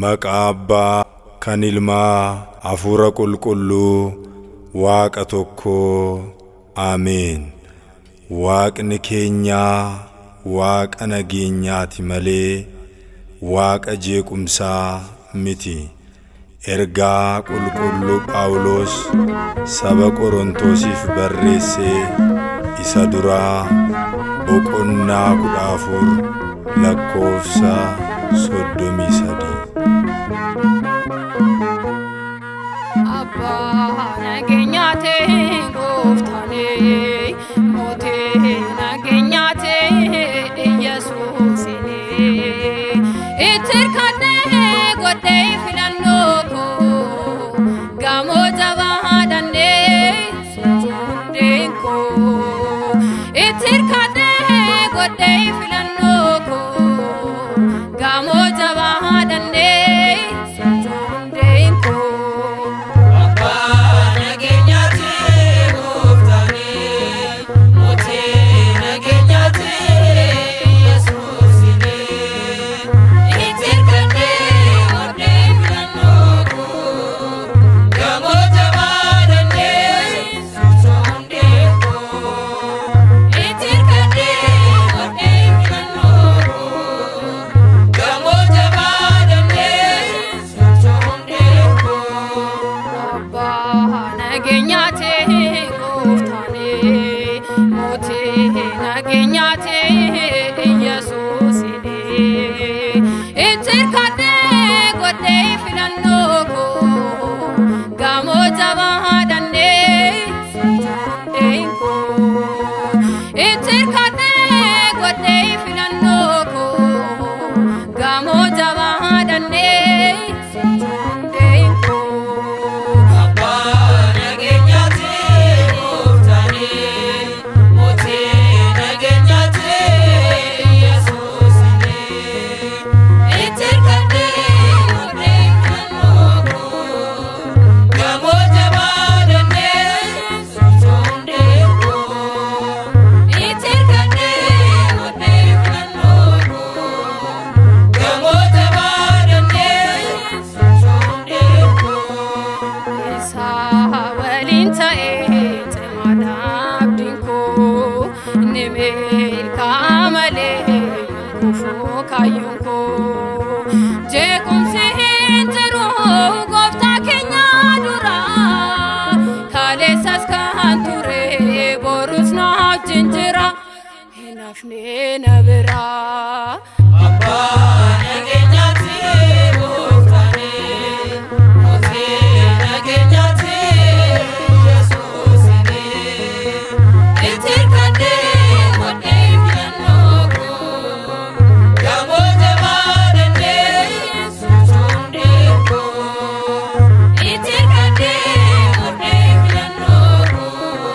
Maqaa Abbaa kan Ilmaa Hafuura Qulqulluu Waaqa tokkoo. Ameen. Waaqni keenyaa Waaqa nageenyaati malee Waaqa jeequmsaa miti. Ergaa Qulqulluu Phaawulos saba Qorontosiif barreesse isa duraa boqonnaa 14 lakkoofsa 33. Abbaa nageenyaa ta'e gooftaanee mootii nageenyaa ta'e Iyyasuusinee itti hirkadhee godhee filannoo koo gamoo jabaa dhannee sochoondeen koo itti hirkadhee godhee filannoo koo gamoo jabaa dhannee sochoondeen koo. Abbaa nageenyaati gooftaanii mootii nageenyaati Yesuusinii itti hirkadhee godhee filannoo koo gamoo jabaa dandee sochoondee koo itti hirkadhee godhee filannoo koo gamoo jabaa dandee sochoondee koo. Abbaa nageenyaa ta'e gooftaanee mootii nageenyaa ta'e Iyyasuusinee itti hirkadhee godhee filannoo koo gamoo jabaa dhannee sochoondeen koo itti hirkadhee godhee filannoo koo gamoo jabaa dhannee sochoondeen koo. Abbaa nageenyaati gooftaanii mootii nageenyaati Yesuusinii itti hirkadhee godhee filannoo koo gamoo jabaa dandee sochoondee koo itti hirkadhee godhee filannoo koo gamoo jabaa dandee sochoondee koo. Isaa waliin ta'ee cimaadha abdiin koo ni milkaa'a malee kufuu kaayyoon koo jeequmsi hin jiru gooftaa keenya dura kaleessas kan ture borus na wajjin jira hin hafne na bira. Abbaa nageenyaati gooftaanii mootii nageenyaati Yesuusinii itti hirkadhee godhee filannoo koo gamoo jabaa dandee sochoondee koo itti hirkadhee godhee filannoo koo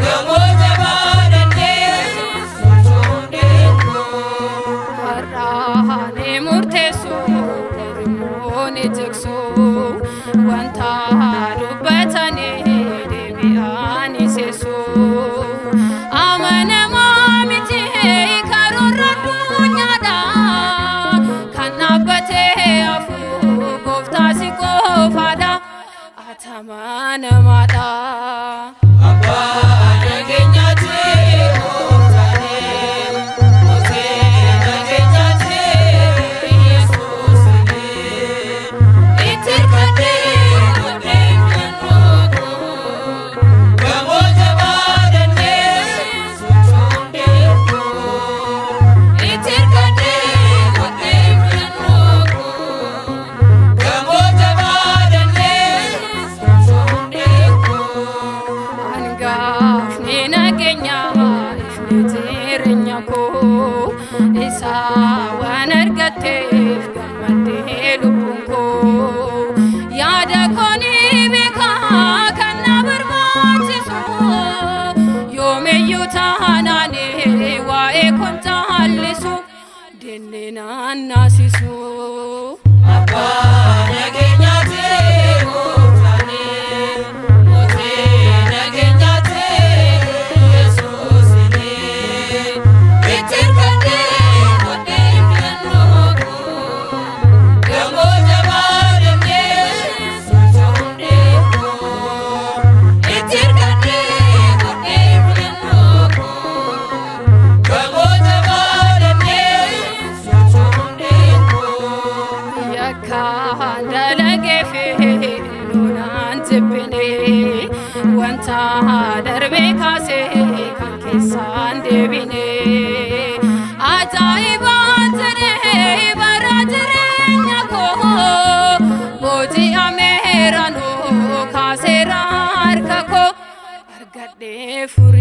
gamoo jabaa dandee sochoondee koo. Har'aa ni murteessu immoo ni jigsu wanta dubbatanii deebi'anii seessu. Amanamaa miti karoorra addunyaadha kan dhaabbatee hafu gooftaa si qofaadha atamanamaadha. Abbaa nageenyaati gooftaanii mootii nageenyaati Yesuusinii itti hirkadhee godhee filannoo koo gamoo jabaa dandee sochoondee koo itti hirkadhee godhee filannoo koo gamoo jabaa dandee sochoondee koo. Hangaafni nageenyaa ifni jireenya koo isaa waan argatteef gammaddee lubbuun koo yaada koo ni beekaa kan na barbaachisu yoomiyyuu taanaan waa'ee kun caallisu diinni naannasisu. Abbaa nageenyaati gooftaanii mootii nageenyaati Yesuusinii itti hirkadhee godhee filannoo koo gamoo Darbee kaasee kan keessaan deebine. Ajaa'ibaan jedhee bara jireenya koo booji'ameera nuu kaaseera harka koo argadhee furii.